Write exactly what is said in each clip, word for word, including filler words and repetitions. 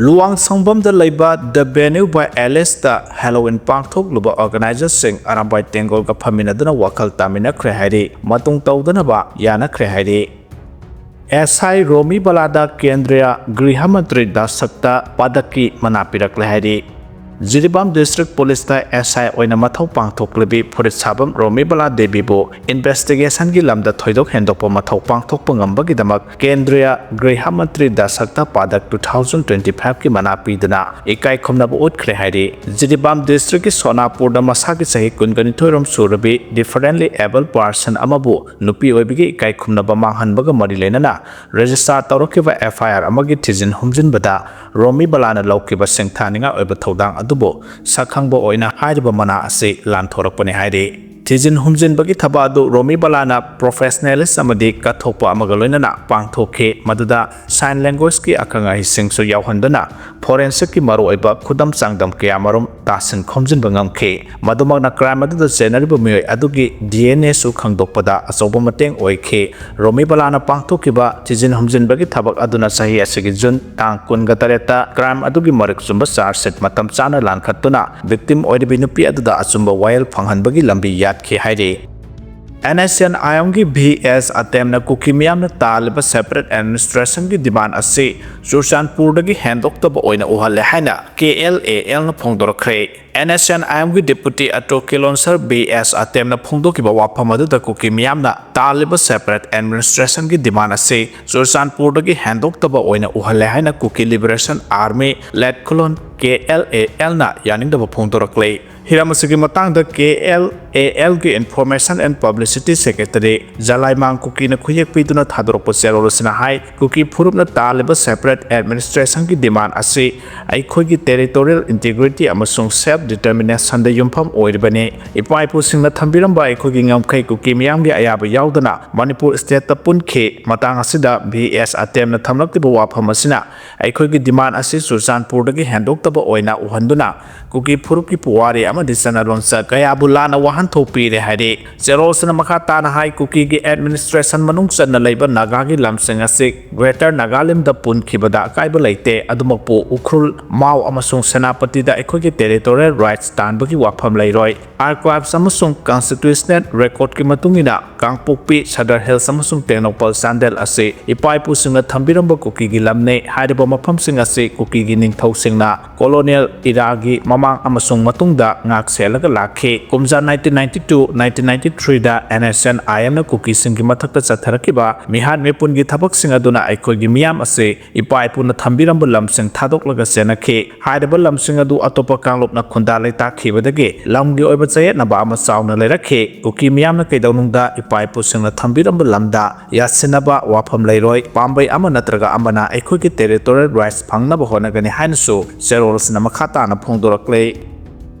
ꯂꯨꯋꯥꯡꯁꯪꯕꯝꯗ ꯂꯩꯕ The Venue by Aliceꯇ Halloween ꯄꯥꯡꯊꯣꯛꯂꯨꯕ organizerꯁꯤꯡ Arambai ꯇꯦꯡꯒꯣꯜꯒ ꯐꯝꯃꯤꯟꯅꯗꯨꯅ ꯋꯥꯈꯜ ꯇꯥꯃꯤꯟꯅꯈ꯭ꯔꯦ ꯍꯥꯏꯔꯤ, ꯃꯇꯨꯡ ꯇꯧꯗꯅꯕ ꯌꯥꯅꯈ꯭ꯔꯦ ꯍꯥꯏꯔꯤ꯫ ꯑꯦꯁ ꯑꯥꯏ ꯔꯣꯃꯤ ꯕꯂꯥꯗ ꯀꯦꯟꯗ꯭ꯔꯤꯌ ꯒ꯭ꯔꯤꯍ ꯃꯟꯇ꯭ꯔꯤ ꯗꯥꯁꯛꯇ ꯄꯥꯗꯛꯀꯤ ꯃꯅꯥ ꯄꯤꯔꯛꯂꯦ ꯍꯥꯏꯔꯤ꯫ ꯖꯤꯔꯤꯕꯥꯝ District Policeꯇ ꯑꯦꯁ ꯑꯥꯏ ꯑꯣꯏꯅ ꯃꯊꯧ ꯄꯥꯡꯊꯣꯛꯂꯤꯕꯤ ꯐꯨꯔꯤꯠ ꯁꯥꯐꯝ ꯔꯣꯃꯤ ꯕꯂꯥ ꯗꯦꯕꯤꯕꯨ investigationꯒꯤ ꯂꯝꯗ ꯊꯣꯏꯗꯣꯛ ꯍꯦꯟꯗꯣꯛꯄ ꯃꯊꯧ ꯄꯥꯡꯊꯣꯛꯄ ꯉꯝꯕꯒꯤꯗꯃꯛ ꯀꯦꯟꯗ꯭ꯔꯤꯌ ꯒ꯭ꯔꯤꯍ ꯃꯟꯇ꯭ꯔꯤ ꯗꯥꯁꯛꯇ ꯄꯥꯗꯛ two thousand twenty fiveꯀꯤ ꯃꯅꯥ ꯄꯤꯗꯨꯅ ꯏꯀꯥꯏ ꯈꯨꯝꯅꯕ ꯎꯠꯈ꯭ꯔꯦ ꯍꯥꯏꯔꯤ꯫ ꯖꯤꯔꯤꯕꯥꯝ Districtꯀꯤ ꯁꯣꯅꯥꯄꯨꯔꯗ ꯃꯁꯥꯒꯤ ꯆꯍꯤ ꯀꯨꯟꯒ ꯅꯤꯊꯣꯏ ꯔꯣꯝ ꯁꯨꯔꯕꯤ differently abled person ꯑꯃꯕꯨ ꯅꯨꯄꯤ ꯑꯣꯏꯕꯒꯤ ꯏꯀꯥꯏ ꯈꯨꯝꯅꯕ ꯃꯥꯡꯍꯟꯕꯒ ꯃꯔꯤ ꯂꯩꯅꯅ register ꯇꯧꯔꯛꯈꯤꯕ F I R ꯑꯃꯒꯤ ꯊꯤꯖꯤꯟ ꯍꯨꯝꯖꯤꯟꯕꯗ ꯔꯣꯃꯤ ꯕꯂꯥꯅ ꯂꯧꯈꯤꯕ ꯁꯤꯡꯊꯥꯅꯤꯡꯉꯥꯏ ꯑꯣꯏꯕ ꯊꯧꯗꯥꯡ ꯑꯗꯨꯕꯨ ꯁꯛꯈꯪꯕ ꯑꯣꯏꯅ ꯍꯥꯏꯔꯤꯕ ꯃꯅꯥ ꯑꯁꯤ ꯂꯥꯟꯊꯣꯔꯛꯄꯅꯤ ꯍꯥꯏꯔꯤ꯫ ꯊꯤꯖꯤꯟ ꯍꯨꯝꯖꯤꯟꯕꯒꯤ ꯊꯕꯛ ꯑꯗꯨ ꯔꯣꯃꯤ ꯕꯂꯥꯅ professionalist ꯑꯃꯗꯤ ꯀꯠꯊꯣꯛꯄ ꯑꯃꯒ ꯂꯣꯏꯅꯅ ꯄꯥꯡꯊꯣꯛꯈꯤ, ꯃꯗꯨꯗ sign languageꯀꯤ ꯑꯈꯪ ꯑꯍꯩꯁꯤꯡꯁꯨ ꯌꯥꯎꯍꯟꯗꯨꯅ forensicꯀꯤ ꯃꯔꯨꯑꯣꯏꯕ ꯈꯨꯗꯝ ꯆꯥꯡꯗꯝ ꯀꯌꯥꯃꯔꯨꯝ ꯇꯥꯁꯤꯟ ꯈꯣꯝꯖꯤꯟꯕ ꯉꯝꯈꯤ꯫ ꯃꯗꯨꯃꯛꯅ crime ꯑꯗꯨꯗ ꯆꯦꯟꯅꯔꯤꯕ ꯃꯤꯑꯣꯏ ꯑꯗꯨꯒꯤ D N Aꯁꯨ ꯈꯪꯗꯣꯛꯄꯗ ꯑꯆꯧꯕ ꯃꯇꯦꯡ ꯑꯣꯏꯈꯤ꯫ ꯔꯣꯃꯤ ꯕꯂꯥꯅ ꯄꯥꯡꯊꯣꯛꯈꯤꯕ ꯊꯤꯖꯤꯟ ꯍꯨꯝꯖꯤꯟꯕꯒꯤ ꯊꯕꯛ ꯑꯗꯨꯅ ꯆꯍꯤ ꯑꯁꯤꯒꯤ June ꯇꯥꯡ ꯀꯨꯟꯒ ꯇꯔꯦꯠꯇ crime ꯑꯗꯨꯒꯤ ꯃꯔꯤꯛ ꯆꯨꯝꯕ charge sheet ꯃꯇꯝ ꯆꯥꯅ ꯂꯥꯟꯈꯠꯇꯨꯅ victim ꯑꯣꯏꯔꯤꯕꯤ ꯅꯨꯄꯤ ꯑꯗꯨꯗ ꯑꯆꯨꯝꯕ ꯋꯥꯌꯦꯜ ꯐꯪꯍꯟꯕꯒꯤ ꯂꯝꯕꯤ ꯌꯥꯠꯈꯤ ꯍꯥꯏꯔꯤ꯫ NSCN IMꯒꯤ V S Atemꯅ ꯀꯨꯀꯤ ꯃꯤꯌꯥꯝꯅ ꯇꯥꯜꯂꯤꯕ separate administrationꯒꯤ demand ꯑꯁꯤ ꯆꯨꯔꯆꯥꯟꯄꯨꯔꯗꯒꯤ ꯍꯦꯟꯗꯣꯛꯇꯕ ꯑꯣꯏꯅ ꯎꯍꯜꯂꯦ ꯍꯥꯏꯅ KLALꯅ ꯐꯣꯡꯗꯣꯔꯛꯈ꯭ꯔꯦ꯫ NSCN IMꯒꯤ Deputy Attorney Kilonser V S Atemꯅ ꯐꯣꯡꯗꯣꯛꯈꯤꯕ ꯋꯥꯐꯝ ꯑꯗꯨꯗ ꯀꯨꯀꯤ ꯃꯤꯌꯥꯝꯅ ꯇꯥꯜꯂꯤꯕ separate administrationꯒꯤ demand ꯑꯁꯤ ꯆꯨꯔꯆꯥꯟꯄꯨꯔꯗꯒꯤ ꯍꯦꯟꯗꯣꯛꯇꯕ ꯑꯣꯏꯅ ꯎꯍꯜꯂꯦ ꯍꯥꯏꯅ Kuki Liberation Army Latkulon KLALꯅ ꯌꯥꯅꯤꯡꯗꯕ ꯐꯣꯡꯗꯣꯔꯛꯂꯦ꯫ ꯍꯤꯔꯝ ꯑꯁꯤꯒꯤ ꯃꯇꯥꯡꯗ KLALꯒꯤ Information and Publicity Secretary ꯖꯂꯥꯏꯃꯥꯡ ꯀꯨꯀꯤꯅ ꯈꯨꯌꯦꯛ ꯄꯤꯗꯨꯅ ꯊꯥꯗꯣꯔꯛꯄ ꯆꯦꯔꯣꯜ ꯑꯁꯤꯅ ꯍꯥꯏ, ꯀꯨꯀꯤ ꯐꯨꯔꯨꯞꯅ ꯇꯥꯜꯂꯤꯕ separate administrationꯒꯤ demand ꯑꯁꯤ ꯑꯩꯈꯣꯏꯒꯤ territorial integrity ꯑꯃꯁꯨꯡ self determinationꯗ ꯌꯨꯝꯐꯝ ꯑꯣꯏꯔꯤꯕꯅꯤ꯫ ꯏꯄꯥ ꯏꯄꯨꯁꯤꯡꯅ ꯊꯝꯕꯤꯔꯝꯕ ꯑꯩꯈꯣꯏꯒꯤ ꯉꯝꯈꯩ ꯀꯨꯀꯤ ꯃꯤꯌꯥꯝꯒꯤ ꯑꯌꯥꯕ ꯌꯥꯎꯗꯅ ꯃꯅꯤꯄꯨꯔ stateꯇ ꯄꯨꯟꯈꯤ꯫ ꯃꯇꯥꯡ ꯑꯁꯤꯗ V S Atemꯅ ꯊꯝꯂꯛꯂꯤꯕ ꯋꯥꯐꯝ ꯑꯁꯤꯅ ꯑꯩꯈꯣꯏꯒꯤ demand ꯑꯁꯤ ꯆꯨꯔꯆꯥꯟꯄꯨꯔꯗꯒꯤ ꯍꯦꯟꯗꯣꯛꯇꯕ ꯑꯣꯏꯅ ꯎꯍꯟꯗꯨꯅ ꯀꯨꯀꯤ ꯐꯨꯔꯨꯞꯀꯤ ꯄꯨꯋꯥꯔꯤ ꯑꯃꯗꯤ ꯆꯠꯅ ꯂꯣꯟꯆꯠ ꯀꯌꯥꯕꯨ ꯂꯥꯟꯅ ꯋꯥꯍꯟꯊꯣꯛ ꯄꯤꯔꯦ ꯍꯥꯏꯔꯤ꯫ ꯆꯦꯔꯣꯜꯁꯤꯅ ꯃꯈꯥ ꯇꯥꯅ ꯍꯥꯏ, ꯀꯨꯀꯤꯒꯤ administration ꯃꯅꯨꯡ ꯆꯟꯅ ꯂꯩꯕ ꯅꯥꯒꯥꯒꯤ ꯂꯝꯁꯤꯡ ꯑꯁꯤ Greater ꯅꯥꯒꯥꯂꯦꯟꯗ ꯄꯨꯟꯈꯤꯕꯗ ꯑꯀꯥꯏꯕ ꯂꯩꯇꯦ꯫ ꯑꯗꯨꯃꯛꯄꯨ ꯎꯈ꯭ꯔꯨꯜ, ꯃꯥꯎ ꯑꯃꯁꯨꯡ ꯁꯦꯅꯥꯄꯇꯤꯗ ꯑꯩꯈꯣꯏꯒꯤ territorial rights ꯇꯥꯟꯕꯒꯤ ꯋꯥꯐꯝ ꯂꯩꯔꯣꯏ꯫ Archives ꯑꯃꯁꯨꯡ constitutional recordꯀꯤ ꯃꯇꯨꯡ ꯏꯟꯅ, ꯀꯥꯡꯄꯣꯛꯄꯤ, ꯁꯗꯔ ꯍꯤꯜꯁ ꯑꯃꯁꯨꯡ ꯇꯦꯡꯅꯧꯄꯜ ꯆꯥꯟꯗꯦꯜ ꯑꯁꯤ ꯏꯄꯥ ꯏꯄꯨꯁꯤꯡꯅ ꯊꯝꯕꯤꯔꯝꯕ ꯀꯨꯀꯤꯒꯤ ꯂꯝꯅꯤ꯫ ꯍꯥꯏꯔꯤꯕ ꯃꯐꯝꯁꯤꯡ ꯑꯁꯤ ꯀꯨꯀꯤꯒꯤ ꯅꯤꯡꯊꯧꯁꯤꯡꯅ colonial eraꯒꯤ ꯃꯃꯥꯡ ꯑꯃꯁꯨꯡ ꯃꯇꯨꯡꯗ ꯉꯥꯛ ꯁꯦꯜꯂꯒ ꯂꯥꯛꯈꯤ꯫ ꯀꯨꯝꯖꯥ nineteen ninety two, nineteen ninety threeꯗ NSCN-IMꯅ ꯀꯨꯀꯤꯁꯤꯡꯒꯤ ꯃꯊꯛꯇ ꯆꯠꯊꯔꯛꯈꯤꯕ ꯃꯤꯍꯥꯠ ꯃꯤꯄꯨꯟꯒꯤ ꯊꯕꯛꯁꯤꯡ ꯑꯗꯨꯅ ꯑꯩꯈꯣꯏꯒꯤ ꯃꯤꯌꯥꯝ ꯑꯁꯤ ꯏꯄꯥ ꯏꯄꯨꯅ ꯊꯝꯕꯤꯔꯝꯕ ꯂꯝꯁꯤꯡ ꯊꯥꯗꯣꯛꯂꯒ ꯆꯦꯟꯅꯈꯤ꯫ ꯍꯥꯏꯔꯤꯕ ꯂꯝꯁꯤꯡ ꯑꯗꯨ ꯑꯇꯣꯞꯄ ꯀꯥꯡꯂꯨꯞꯅ ꯈꯨꯟꯗꯥ ꯂꯩꯇꯥꯈꯤꯕꯗꯒꯤ ꯂꯝꯒꯤ ꯑꯣꯏꯕ ꯆꯌꯦꯠꯅꯕ ꯑꯃ ꯆꯥꯎꯅ ꯂꯩꯔꯛꯈꯤ꯫ ꯀꯨꯀꯤ ꯃꯤꯌꯥꯝꯅ ꯀꯩꯗꯧꯅꯨꯡꯗ ꯏꯄꯥ ꯏꯄꯨꯁꯤꯡꯅ ꯊꯝꯕꯤꯔꯝꯕ ꯂꯝꯗ ꯌꯥꯁꯤꯟꯅꯕ ꯋꯥꯐꯝ ꯂꯩꯔꯣꯏ꯫ ꯄꯥꯝꯕꯩ ꯑꯃ ꯅꯠꯇ꯭ꯔꯒ ꯑꯃꯅ ꯑꯩꯈꯣꯏꯒꯤ territorial rights ꯐꯪꯅꯕ ꯍꯣꯠꯅꯒꯅꯤ ꯍꯥꯏꯅꯁꯨ ꯆꯦꯔꯣꯜꯁꯤꯅ ꯃꯈꯥ ꯇꯥꯅ ꯐꯣꯡꯗꯣꯔꯛꯂꯤ꯫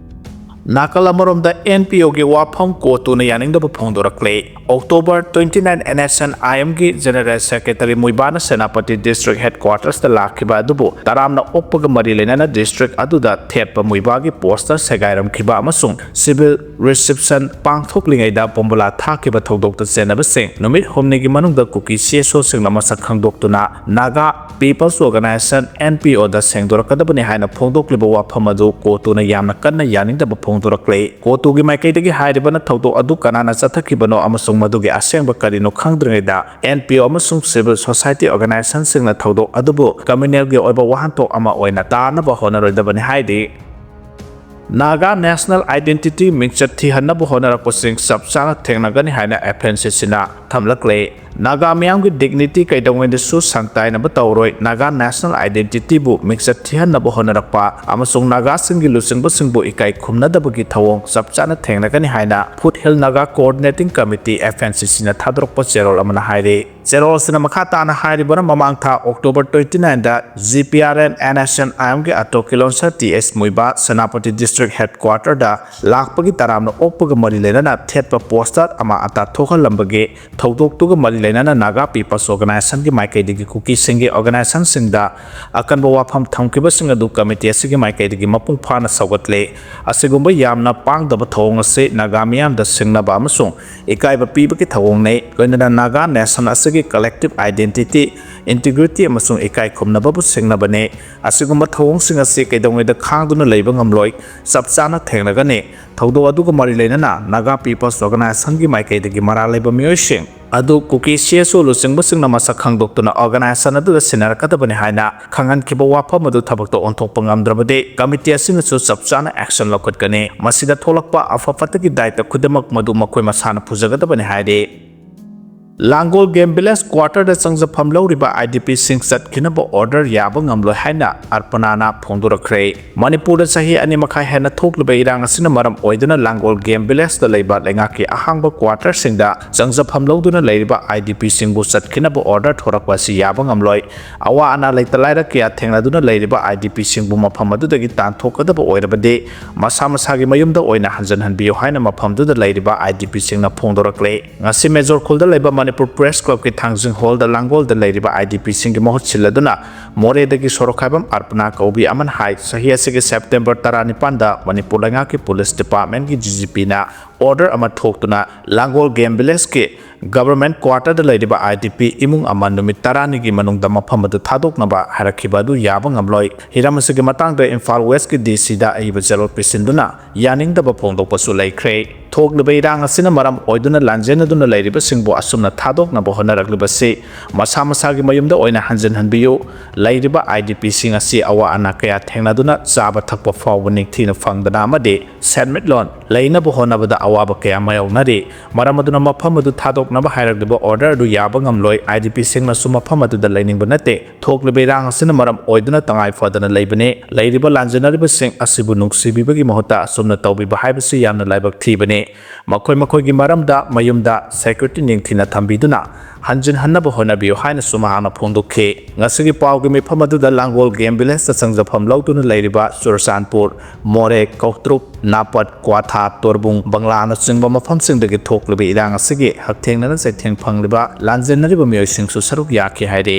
ꯅꯥꯀꯜ ꯑꯃꯔꯣꯝꯗ NPOꯒꯤ ꯋꯥꯐꯝ ꯀꯣꯇꯨꯅ ꯌꯥꯅꯤꯡꯗꯕ ꯐꯣꯡꯗꯣꯔꯛꯂꯤ꯫ October twenty nine NSCN-IMꯒꯤ General Secretary ꯃꯨꯏꯕꯥꯅ Senapati District Headquartersꯇ ꯂꯥꯛꯈꯤꯕ ꯑꯗꯨꯕꯨ ꯇꯔꯥꯝꯅ ꯑꯣꯛꯄꯒ ꯃꯔꯤ ꯂꯩꯅꯅ district ꯑꯗꯨꯗ ꯊꯦꯠꯄ ꯃꯨꯏꯕꯥꯒꯤ poster ꯁꯦꯒꯥꯏꯔꯝꯈꯤꯕ ꯑꯃꯁꯨꯡ civil reception ꯄꯥꯡꯊꯣꯛꯂꯤꯉꯩꯗ ꯕꯣꯝꯕꯨꯂꯥ ꯊꯥꯈꯤꯕ ꯊꯧꯗꯣꯛꯇ ꯆꯦꯟꯅꯕꯁꯤꯡ ꯅꯨꯃꯤꯠ ꯍꯨꯝꯅꯤꯒꯤ ꯃꯅꯨꯡꯗ ꯀꯨꯀꯤ CSOꯁꯤꯡꯅ ꯃꯁꯛ ꯈꯪꯗꯣꯛꯇꯨꯅ Naga People's Organisation, NPOꯗ ꯁꯦꯡꯗꯣꯔꯛꯀꯗꯕꯅꯤ ꯍꯥꯏꯅ ꯐꯣꯡꯗꯣꯛꯂꯤꯕ ꯋꯥꯐꯝ ꯑꯗꯨ ꯀꯣꯇꯨꯅ ꯌꯥꯝꯅ ꯀꯟꯅ ꯌꯥꯅꯤꯡꯗꯕ ꯐꯣꯡꯗꯣꯔꯛꯂꯦ꯫ ꯀꯣꯇꯨꯒꯤ ꯃꯥꯏꯀꯩꯗꯒꯤ ꯍꯥꯏꯔꯤꯕꯅ ꯊꯧꯗꯣꯛ ꯑꯗꯨ ꯀꯅꯥꯅ ꯆꯠꯊꯈꯤꯕꯅꯣ ꯑꯃꯁꯨꯡ ꯃꯗꯨꯒꯤ ꯑꯁꯦꯡꯕ ꯀꯔꯤꯅꯣ ꯈꯪꯗ꯭ꯔꯤꯉꯩꯗ NPO ꯑꯃꯁꯨꯡ civil society organizationꯁꯤꯡꯅ ꯊꯧꯗꯣꯛ ꯑꯗꯨꯕꯨ communalꯒꯤ ꯑꯣꯏꯕ ꯋꯥꯍꯟꯊꯣꯛ ꯑꯃ ꯑꯣꯏꯅ ꯇꯥꯅꯕ ꯍꯣꯠꯅꯔꯣꯏꯗꯕꯅꯤ ꯍꯥꯏꯔꯤ꯫ Naga National Identity ꯃꯤꯡꯆꯠ ꯊꯤꯍꯟꯅꯕ ꯍꯣꯠꯅꯔꯛꯄꯁꯤꯡ ꯆꯞ ꯆꯥꯅ ꯊꯦꯡꯅꯒꯅꯤ ꯍꯥꯏꯅ FNCCꯅ ꯊꯝꯂꯛꯂꯦ꯫ ꯅꯥꯒꯥ ꯃꯤꯌꯥꯝꯒꯤ dignity ꯀꯩꯗꯧꯉꯩꯗꯁꯨ ꯁꯪꯇꯥꯏꯅꯕ ꯇꯧꯔꯣꯏ꯫ Naga National Identityꯕꯨ ꯃꯤꯡꯆꯠ ꯊꯤꯍꯟꯅꯕ ꯍꯣꯠꯅꯔꯛꯄ ꯑꯃꯁꯨꯡ ꯅꯥꯒꯥꯁꯤꯡꯒꯤ ꯂꯨꯆꯤꯡꯕꯁꯤꯡꯕꯨ ꯏꯀꯥꯏ ꯈꯨꯝꯅꯗꯕꯒꯤ ꯊꯧꯑꯣꯡ ꯆꯞ ꯆꯥꯅ ꯊꯦꯡꯅꯒꯅꯤ ꯍꯥꯏꯅ Foothill Naga Coordinating Committee, FNCCꯅ ꯊꯥꯗꯣꯔꯛꯄ ꯆꯦꯔꯣꯜ ꯑꯃꯅ ꯍꯥꯏꯔꯤ꯫ ꯆꯦꯔꯣꯜꯁꯤꯅ ꯃꯈꯥ ꯇꯥꯅ ꯍꯥꯏꯔꯤꯕꯅ, ꯃꯃꯥꯡ ꯊꯥ October twenty nineꯗ GPRN NSCN-IMꯒꯤ ꯑꯇꯣꯀꯤ ꯂꯣꯟꯁꯔ ꯇꯤ ꯑꯦꯁ ꯃꯨꯏꯕꯥ ꯁꯦꯅꯥꯄꯇꯤ District Headquarterꯗ ꯂꯥꯛꯄꯒꯤ ꯇꯔꯥꯝꯅ ꯑꯣꯛꯄꯒ ꯃꯔꯤ ꯂꯩꯅꯅ ꯊꯦꯠꯄ poster ꯑꯃ ꯑꯇꯥ ꯊꯣꯛꯍꯜꯂꯝꯕꯒꯤ ꯊꯧꯗꯣꯛꯇꯨꯒ ꯃꯔꯤ ꯂꯩꯅꯅ ꯅꯥꯒꯥ ꯄꯤꯄꯜꯁ ꯑꯣꯔꯒꯅꯥꯏꯖꯦꯁꯟꯒꯤ ꯃꯥꯏꯀꯩꯗꯒꯤ ꯀꯨꯀꯤꯁꯤꯡꯒꯤ ꯑꯣꯔꯒꯅꯥꯏꯖꯦꯁꯟꯁꯤꯡꯗ ꯑꯀꯟꯕ ꯋꯥꯐꯝ ꯊꯝꯈꯤꯕꯁꯤꯡ ꯑꯗꯨ ꯀꯃꯤꯇꯤ ꯑꯁꯤꯒꯤ ꯃꯥꯏꯀꯩꯗꯒꯤ ꯃꯄꯨꯡ ꯐꯥꯅ ꯁꯧꯒꯠꯂꯦ꯫ ꯑꯁꯤꯒꯨꯝꯕ ꯌꯥꯝꯅ ꯄꯥꯡꯗꯕ ꯊꯧꯑꯣꯡ ꯑꯁꯤ ꯅꯥꯒꯥ ꯃꯤꯌꯥꯝꯗ ꯁꯤꯡꯅꯕ ꯑꯃꯁꯨꯡ ꯏꯀꯥꯏꯕ ꯄꯤꯕꯒꯤ ꯊꯧꯑꯣꯡꯅꯤ꯫ ꯂꯣꯏꯅꯅ ꯅꯥꯒꯥ ꯅꯦꯁꯟ ꯑꯁꯤꯒꯤ ꯀꯂꯦꯛꯇꯤꯚ ꯑꯥꯏꯗꯦꯟꯇꯤꯇꯤ, ꯏꯟꯇꯤꯒ꯭ꯔꯤꯇꯤ ꯑꯃꯁꯨꯡ ꯏꯀꯥꯏ ꯈꯨꯝꯅꯕꯕꯨ ꯁꯤꯡꯅꯕꯅꯤ꯫ ꯑꯁꯤꯒꯨꯝꯕ ꯊꯧꯑꯣꯡꯁꯤꯡ ꯑꯁꯤ ꯀꯩꯗꯧꯉꯩꯗ ꯈꯥꯡꯗꯨꯅ ꯂꯩꯕ ꯉꯝꯂꯣꯏ꯫ ꯆꯞ ꯆꯥꯅ ꯊꯦꯡꯅꯒꯅꯤ꯫ ꯊꯧꯗꯣꯛ ꯑꯗꯨꯒ ꯃꯔꯤ ꯂꯩꯅꯅ ꯅꯥꯒꯥ ꯄꯤꯄꯜꯁ ꯑꯣꯔꯒꯅꯥꯏꯖꯦꯁꯟꯒꯤ ꯃꯥꯏꯀꯩꯗꯒꯤ ꯃꯔꯥꯜ ꯂꯩꯕ ꯃꯤꯑꯣꯏꯁꯤꯡ ꯑꯗꯨ ꯀꯨꯀꯤ, ꯁꯤ ꯑꯦꯁ ꯑꯣ ꯂꯨꯆꯤꯡꯕꯁꯤꯡꯅ ꯃꯁꯛ ꯈꯪꯗꯣꯛꯇꯨꯅ ꯑꯣꯔꯒꯅꯥꯏꯖꯦꯁꯟ ꯑꯗꯨꯗ ꯁꯤꯟꯅꯔꯛꯀꯗꯕꯅꯤ ꯍꯥꯏꯅ ꯈꯪꯍꯟꯈꯤꯕ ꯋꯥꯐꯝ ꯑꯗꯨ ꯊꯕꯛꯇ ꯑꯣꯟꯊꯣꯛꯄ ꯉꯝꯗ꯭ꯔꯕꯗꯤ ꯀꯃꯤꯇꯤ ꯑꯁꯤꯅꯁꯨ ꯆꯞ ꯆꯥꯅ ꯑꯦꯛꯁꯟ ꯂꯧꯈꯠꯀꯅꯤ꯫ ꯃꯁꯤꯗ ꯊꯣꯛꯂꯛꯄ ꯑꯐ ꯐꯠꯇꯒꯤ ꯗꯥꯏꯇ ꯈꯨꯗꯤꯡꯃꯛ ꯃꯗꯨ ꯃꯈꯣꯏ ꯃꯁꯥꯅ ꯄꯨꯖꯒꯗꯕꯅꯤ ꯍꯥꯏꯔꯤ꯫ ꯂꯥꯡꯒꯣꯜ ꯒꯦꯝ ꯚꯤꯂꯦꯖ ꯀ꯭ꯋꯥꯇꯔꯗ ꯆꯪꯖꯐꯝ ꯂꯧꯔꯤꯕ ꯑꯥꯏ ꯗꯤ ꯄꯤꯁꯤꯡ ꯆꯠꯈꯤꯅꯕ ꯑꯣꯔꯗꯔ ꯌꯥꯕ ꯉꯝꯂꯣꯏ ꯍꯥꯏꯅ ꯑꯔꯄꯅꯥꯅ ꯐꯣꯡꯗꯣꯔꯛꯈ꯭ꯔꯦ꯫ ꯃꯅꯤꯄꯨꯔꯗ ꯆꯍꯤ ꯑꯅꯤ ꯃꯈꯥꯏ ꯍꯦꯟꯅ ꯊꯣꯛꯂꯤꯕ ꯏꯔꯥꯡ ꯑꯁꯤꯅ ꯃꯔꯝ ꯑꯣꯏꯗꯨꯅ ꯂꯥꯡꯒꯣꯜ ꯒꯦꯝ ꯚꯤꯂꯦꯖꯇ ꯂꯩꯕ ꯂꯩꯉꯥꯛꯀꯤ ꯑꯍꯥꯡꯕ ꯀ꯭ꯋꯥꯇꯔꯁꯤꯡꯗ ꯆꯪꯖꯐꯝ ꯂꯧꯗꯨꯅ ꯂꯩꯔꯤꯕ ꯑꯥꯏ ꯗꯤ ꯄꯤꯁꯤꯡꯕꯨ ꯆꯠꯈꯤꯅꯕ ꯑꯣꯔꯗꯔ ꯊꯣꯔꯛꯄ ꯑꯁꯤ ꯌꯥꯕ ꯉꯝꯂꯣꯏ꯫ ꯑꯋꯥ ꯑꯅꯥ ꯂꯩꯇ ꯂꯥꯏꯔ ꯀꯌꯥ ꯊꯦꯡꯅꯗꯨꯅ ꯂꯩꯔꯤꯕ ꯑꯥꯏ ꯗꯤ ꯄꯤꯁꯤꯡꯕꯨ ꯃꯐꯝ ꯑꯗꯨꯗꯒꯤ ꯇꯥꯟꯊꯣꯛꯀꯗꯕ ꯑꯣꯏꯔꯕꯗꯤ ꯃꯁꯥ ꯃꯁꯥꯒꯤ ꯃꯌꯨꯝꯗ ꯑꯣꯏꯅ ꯍꯟꯖꯤꯟꯍꯟꯕꯤꯌꯨ ꯍꯥꯏꯅ ꯃꯐꯝꯗꯨꯗ ꯂꯩꯔꯤꯕ ꯑꯥꯏ ꯗꯤ ꯄꯤꯁꯤꯡꯅ ꯐꯣꯡꯗꯣꯔꯛꯂꯦ꯫ ꯉꯁꯤ ꯃꯦꯖꯣꯔ ꯈꯨꯜꯗ ꯂꯩꯕ ꯃꯅꯤꯄꯨꯔ ꯄ꯭ꯔꯦꯁ ꯀ꯭ꯂꯕꯀꯤ ꯊꯥꯡꯖꯤꯡ ꯍꯣꯜꯗ ꯂꯥꯡꯒꯣꯜꯗ ꯂꯩꯔꯤꯕ ꯑꯥꯏ ꯗꯤ ꯄꯤꯁꯤꯡꯒꯤ ꯃꯍꯨꯠ ꯁꯤꯜꯂꯗꯨꯅ ꯃꯣꯔꯦꯗꯒꯤ ꯁꯣꯔꯣꯛꯈꯥꯏꯕꯝ ꯑꯔꯄꯅꯥ ꯀꯧꯕꯤ ꯑꯃꯅ ꯍꯥꯏ, ꯆꯍꯤ ꯑꯁꯤꯒꯤ ꯁꯦꯞꯇꯦꯝꯕꯔ ꯇꯔꯥꯅꯤꯄꯥꯟꯗ ꯃꯅꯤꯄꯨꯔ ꯂꯩꯉꯥꯛꯀꯤ ꯄꯨꯂꯤꯁ ꯗꯤꯄꯥꯔꯠꯃꯦꯟꯒꯤ ꯗꯤ ꯖꯤ ꯄꯤꯅ ꯑꯣꯔꯗꯔ ꯑꯃ ꯊꯣꯛꯇꯨꯅ ꯂꯥꯡꯒꯣꯜ ꯒꯦꯝ ꯚꯤꯂꯦꯖꯀꯤ ꯒꯚꯔꯟꯃꯦꯟꯠ ꯀ꯭ꯋꯥꯇꯔꯗ ꯂꯩꯔꯤꯕ ꯑꯥꯏ ꯗꯤ ꯄꯤ ꯏꯃꯨꯡ ꯑꯃ ꯅꯨꯃꯤꯠ ꯇꯔꯥꯅꯤꯒꯤ ꯃꯅꯨꯡꯗ ꯃꯐꯝ ꯑꯗꯨ ꯊꯥꯗꯣꯛꯅꯕ ꯍꯥꯏꯔꯛꯈꯤꯕ ꯑꯗꯨ ꯌꯥꯕ ꯉꯝꯂꯣꯏ꯫ ꯍꯤꯔꯝ ꯑꯁꯤꯒꯤ ꯃꯇꯥꯡꯗ ꯏꯝꯐꯥꯜ ꯋꯦꯁꯀꯤ ꯗꯤ ꯁꯤꯗ ꯑꯏꯕ ꯆꯦꯔꯣꯜ ꯄꯤꯁꯤꯟꯗꯨꯅ ꯌꯥꯅꯤꯡꯗꯕ ꯐꯣꯡꯗꯣꯛꯄꯁꯨ ꯂꯩꯈ꯭ꯔꯦ꯫ ꯊꯣꯛꯂꯤꯕ ꯏꯔꯥꯡ ꯑꯁꯤꯅ ꯃꯔꯝ ꯑꯣꯏꯗꯨꯅ ꯂꯥꯟꯖꯦꯟꯅꯗꯨꯅ ꯂꯩꯔꯤꯕꯁꯤꯡꯕꯨ ꯑꯁꯨꯝꯅ ꯊꯥꯗꯣꯛꯅꯕ ꯍꯣꯠꯅꯔꯛꯂꯤꯕꯁꯤ ꯃꯁꯥ ꯃꯁꯥꯒꯤ ꯃꯌꯨꯝꯗ ꯑꯣꯏꯅ ꯍꯟꯖꯤꯟꯍꯟꯕꯤꯌꯨ꯫ ꯂꯩꯔꯤꯕ ꯑꯥꯏ ꯗꯤ ꯄꯤꯁꯤꯡ ꯑꯁꯤ ꯑꯋꯥ ꯑꯅꯥ ꯀꯌꯥ ꯊꯦꯡꯅꯗꯨꯅ ꯆꯥꯕ ꯊꯛꯄ ꯐꯥꯎꯕ ꯅꯤꯡꯊꯤꯅ ꯐꯪꯗꯅ ꯑꯃꯗꯤ ꯁꯦꯟꯃꯤꯠꯂꯣꯟ ꯂꯩꯅꯕ ꯍꯣꯠꯅꯕꯗ ꯑꯋꯥꯕ ꯀꯌꯥ ꯃꯥꯌꯣꯛꯅꯔꯤ꯫ ꯃꯔꯝ ꯑꯗꯨꯅ ꯃꯐꯝ ꯑꯗꯨ ꯊꯥꯗꯣꯛꯅꯕ ꯍꯥꯏꯔꯛꯂꯤꯕ ꯑꯣꯔꯗꯔ ꯑꯗꯨ ꯌꯥꯕ ꯉꯝꯂꯣꯏ꯫ ꯑꯥꯏ ꯗꯤ ꯄꯤꯁꯤꯡꯅꯁꯨ ꯃꯐꯝ ꯑꯗꯨꯗ ꯂꯩꯅꯤꯡꯕ ꯅꯠꯇꯦ꯫ ꯊꯣꯛꯂꯤꯕ ꯏꯔꯥꯡ ꯑꯁꯤꯅ ꯃꯔꯝ ꯑꯣꯏꯗꯨꯅ ꯇꯉꯥꯏ ꯐꯗꯅ ꯂꯩꯕꯅꯤ꯫ ꯂꯩꯔꯤꯕ ꯂꯥꯟꯖꯦꯟꯅꯔꯤꯕꯁꯤꯡ ꯑꯁꯤꯕꯨ ꯅꯨꯡꯁꯤꯕꯤꯕꯒꯤ ꯃꯍꯨꯠꯇ ꯑꯁꯨꯝꯅ ꯇꯧꯕꯤꯕ ꯍꯥꯏꯕꯁꯤ ꯌꯥꯝꯅ ꯂꯥꯏꯕꯛ ꯊꯤꯕꯅꯤ꯫ ꯃꯈꯣꯏ ꯃꯈꯣꯏꯒꯤ ꯃꯔꯝꯗ ꯃꯌꯨꯝꯗ ꯁꯦꯀ꯭ꯌꯨꯔꯤꯇꯤ ꯅꯤꯡꯊꯤꯅ ꯊꯝꯕꯤꯗꯨꯅ ꯍꯟꯖꯤꯟꯍꯟꯅꯕ ꯍꯣꯠꯅꯕꯤꯌꯨ ꯍꯥꯏꯅꯁꯨ ꯃꯍꯥꯛꯅ ꯐꯣꯡꯗꯣꯛꯈꯤ꯫ ꯉꯁꯤꯒꯤ ꯄꯥꯎꯒꯤ ꯃꯤꯐꯝ ꯑꯗꯨꯗ ꯂꯥꯡꯒꯣꯜ ꯒꯦꯝ ꯚꯤꯂꯦꯖꯇ ꯆꯪꯖꯐꯝ ꯂꯧꯗꯨꯅ ꯂꯩꯔꯤꯕ ꯆꯨꯔꯆꯥꯟꯄꯨꯔ, ꯃꯣꯔꯦ, ꯀꯧꯇ꯭ꯔꯨꯛ, ꯅꯥꯄꯠ, ꯀ꯭ꯋꯥꯊꯥ, ꯇꯣꯔꯕꯨꯡ, ꯕꯪꯂꯥꯅꯆꯤꯡꯕ ꯃꯐꯝꯁꯤꯡꯗꯒꯤ ꯊꯣꯛꯂꯤꯕ ꯏꯔꯥꯡ ꯑꯁꯤꯒꯤ ꯍꯛꯊꯦꯡꯅꯅ ꯆꯩꯊꯦꯡ ꯐꯪꯂꯤꯕ ꯂꯥꯟꯖꯦꯟꯅꯔꯤꯕ ꯃꯤꯑꯣꯏꯁꯤꯡꯁꯨ ꯁꯔꯨꯛ ꯌꯥꯈꯤ ꯍꯥꯏꯔꯤ꯫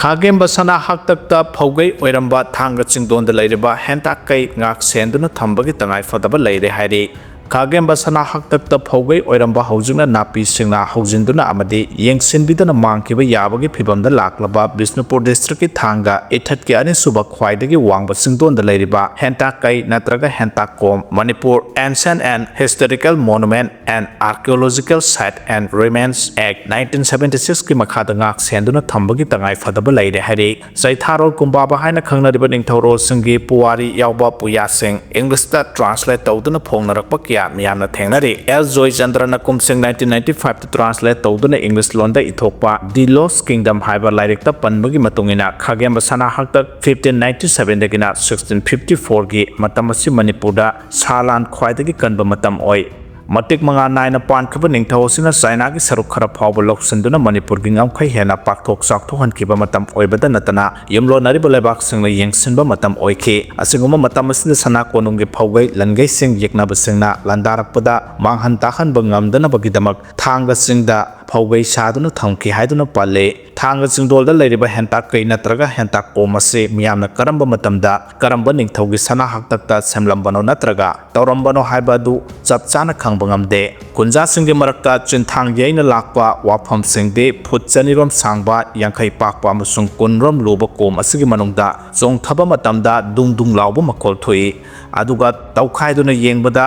ꯈꯥꯒꯦꯝꯕ ꯁꯅꯥ ꯍꯥꯛꯇꯛꯇ ꯐꯧꯒꯩ ꯑꯣꯏꯔꯝꯕ ꯊꯥꯡꯒ ꯆꯤꯡꯗꯣꯟꯗ ꯂꯩꯔꯤꯕ ꯍꯦꯟꯇꯥꯛ ꯀꯩ ꯉꯥꯛ ꯁꯦꯟꯗꯨꯅ ꯊꯝꯕꯒꯤ ꯇꯉꯥꯏ ꯐꯗꯕ ꯂꯩꯔꯦ ꯍꯥꯏꯔꯤ꯫ ꯈꯥꯒꯦꯝꯕ ꯁꯅꯥ ꯍꯥꯛꯇꯛꯇ ꯐꯧꯒꯩ ꯑꯣꯏꯔꯝꯕ ꯍꯧꯖꯤꯛꯅ ꯅꯥꯄꯤꯁꯤꯡꯅ ꯍꯧꯖꯤꯟꯗꯨꯅ ꯑꯃꯗꯤ ꯌꯦꯡꯁꯤꯟꯕꯤꯗꯅ ꯃꯥꯡꯈꯤꯕ ꯌꯥꯕꯒꯤ ꯐꯤꯕꯝꯗ ꯂꯥꯛꯂꯕ ꯕꯤꯁꯅꯨꯄꯨꯔ ꯗꯤꯁꯇ꯭ꯔꯤꯛꯀꯤ ꯊꯥꯡꯒ ꯏꯊꯠꯀꯤ ꯑꯅꯤꯁꯨꯕ ꯈ꯭ꯋꯥꯏꯗꯒꯤ ꯋꯥꯡꯕ ꯆꯤꯡꯗꯣꯟꯗ ꯂꯩꯔꯤꯕ ꯍꯦꯟꯇꯥꯛ ꯀꯩ ꯅꯠꯇ꯭ꯔꯒ ꯍꯦꯟꯇꯥꯛ ꯀꯣꯝ, Manipur Ancient and Historical Monument and Archaeological Site and Remains Act nineteen seventy six ꯀꯤ ꯃꯈꯥꯗ ꯉꯥꯛ ꯁꯦꯟꯗꯨꯅ ꯊꯝꯕꯒꯤ ꯇꯉꯥꯏ ꯐꯗꯕ ꯂꯩꯔꯦ ꯍꯥꯏꯔꯤ꯫ ꯆꯩꯊꯥꯔꯣꯜ ꯀꯨꯝꯕꯥꯕ ꯍꯥꯏꯅ ꯈꯪꯅꯔꯤꯕ ꯅꯤꯡꯊꯧꯔꯣꯜꯁꯤꯡꯒꯤ ꯄꯨꯋꯥꯔꯤ ꯌꯥꯎꯕ ꯄꯨꯌꯥꯁꯤꯡ ꯏꯪꯂꯤꯁꯇ ꯇ꯭ꯔꯥꯟꯁꯂꯦꯠ ꯇꯧꯗꯨꯅ ꯐꯣꯡꯅꯔꯛꯄ ꯀꯌꯥ ꯃꯤꯌꯥꯝꯅ ꯊꯦꯡꯅꯔꯤ꯫ ꯑꯦꯜ ꯖꯣꯏꯆꯟꯗ꯭ꯔꯅ ꯀꯨꯝꯁꯤꯡ ꯅꯥꯏꯟꯇꯤꯟ ꯅꯥꯏꯟꯇꯤ ꯐꯥꯏꯚꯇ ꯇ꯭ꯔꯥꯟꯁꯂꯦꯠ ꯇꯧꯗꯨꯅ ꯏꯪꯂꯤꯁ ꯂꯣꯟꯗ ꯏꯊꯣꯛꯄ The Lost Kingdom ꯍꯥꯏꯕ ꯂꯥꯏꯔꯤꯛꯇ ꯄꯟꯕꯒꯤ ꯃꯇꯨꯡ ꯏꯟꯅ, ꯈꯥꯒꯦꯝꯕ ꯁꯅꯥ ꯍꯥꯛꯇꯛ ꯐꯤꯐꯇꯤꯟ ꯅꯥꯏꯟꯇꯤ ꯁꯚꯦꯟꯗꯒꯤꯅ ꯁꯤꯛꯁꯇꯤꯟ ꯐꯤꯐꯇꯤ ꯐꯣꯔꯒꯤ ꯃꯇꯝ ꯑꯁꯤ ꯃꯅꯤꯄꯨꯔꯗ ꯁꯥ ꯂꯥꯟ ꯈ꯭ꯋꯥꯏꯗꯒꯤ ꯀꯟꯕ ꯃꯇꯝ ꯑꯣꯏ꯫ ꯃꯇꯤꯛ ꯃꯉꯥ ꯅꯥꯏꯅ ꯄꯥꯟꯈꯤꯕ ꯅꯤꯡꯊꯧ ꯑꯁꯤꯅ ꯆꯥꯏꯅꯥꯒꯤ ꯁꯔꯨꯛ ꯈꯔ ꯐꯥꯎꯕ ꯂꯧꯁꯤꯟꯗꯨꯅ ꯃꯅꯤꯄꯨꯔꯒꯤ ꯉꯝꯈꯩ ꯍꯦꯟꯅ ꯄꯥꯛꯊꯣꯛ ꯆꯥꯎꯊꯣꯛꯍꯟꯈꯤꯕ ꯃꯇꯝ ꯑꯣꯏꯕꯗ ꯅꯠꯇꯅ, ꯌꯨꯝꯂꯣꯟꯅꯔꯤꯕ ꯂꯩꯕꯥꯛꯁꯤꯡꯅ ꯌꯦꯡꯁꯤꯟꯕ ꯃꯇꯝ ꯑꯣꯏꯈꯤ꯫ ꯑꯁꯤꯒꯨꯝꯕ ꯃꯇꯝ ꯑꯁꯤꯗ ꯁꯅꯥ ꯀꯣꯅꯨꯡꯒꯤ ꯐꯧꯒꯩ ꯂꯟꯒꯩꯁꯤꯡ ꯌꯦꯛꯅꯕꯁꯤꯡꯅ ꯂꯥꯟꯗꯥꯔꯛꯄꯗ ꯃꯥꯡꯍꯟ ꯇꯥꯛꯍꯟꯕ ꯉꯝꯗꯅꯕꯒꯤꯗꯃꯛ ꯊꯥꯡꯒ ꯆꯤꯡꯗ ꯐꯧꯒꯩ ꯁꯥꯗꯨꯅ ꯊꯝꯈꯤ ꯍꯥꯏꯗꯨꯅ ꯄꯜꯂꯤ꯫ ꯊꯥꯡꯒ ꯆꯤꯡꯗꯣꯜꯗ ꯂꯩꯔꯤꯕ ꯍꯦꯟꯇꯥꯛ ꯀꯩ ꯅꯠꯇ꯭ꯔꯒ ꯍꯦꯟꯇꯥꯛ ꯀꯣꯝ ꯑꯁꯤ ꯃꯤꯌꯥꯝꯅ ꯀꯔꯝꯕ ꯃꯇꯝꯗ ꯀꯔꯝꯕ ꯅꯤꯡꯊꯧꯒꯤ ꯁꯅꯥ ꯍꯥꯛꯇꯛꯇ ꯁꯦꯝꯂꯝꯕꯅꯣ ꯅꯠꯇ꯭ꯔꯒ ꯇꯧꯔꯝꯕꯅꯣ ꯍꯥꯏꯕ ꯑꯗꯨ ꯆꯞ ꯆꯥꯅ ꯈꯪꯕ ꯉꯝꯗꯦ꯫ ꯀꯨꯟꯖꯥꯁꯤꯡꯒꯤ ꯃꯔꯛꯇ ꯆꯤꯟꯊꯥꯡ ꯌꯩꯅ ꯂꯥꯛꯄ ꯋꯥꯐꯝꯁꯤꯡꯗꯤ ꯐꯨꯠ ꯆꯅꯤꯔꯣꯝ ꯁꯥꯡꯕ, ꯌꯥꯡꯈꯩ ꯄꯥꯛꯄ ꯑꯃꯁꯨꯡ ꯀꯨꯟꯔꯣꯝ ꯂꯨꯕ ꯀꯣꯝ ꯑꯁꯤꯒꯤ ꯃꯅꯨꯡꯗ ꯆꯣꯡꯊꯕ ꯃꯇꯝꯗ ꯗꯨꯡ ꯗꯨꯡ ꯂꯥꯎꯕ ꯃꯈꯣꯜ ꯊꯣꯛꯏ꯫ ꯑꯗꯨꯒ ꯇꯧꯈꯥꯏꯗꯨꯅ ꯌꯦꯡꯕꯗ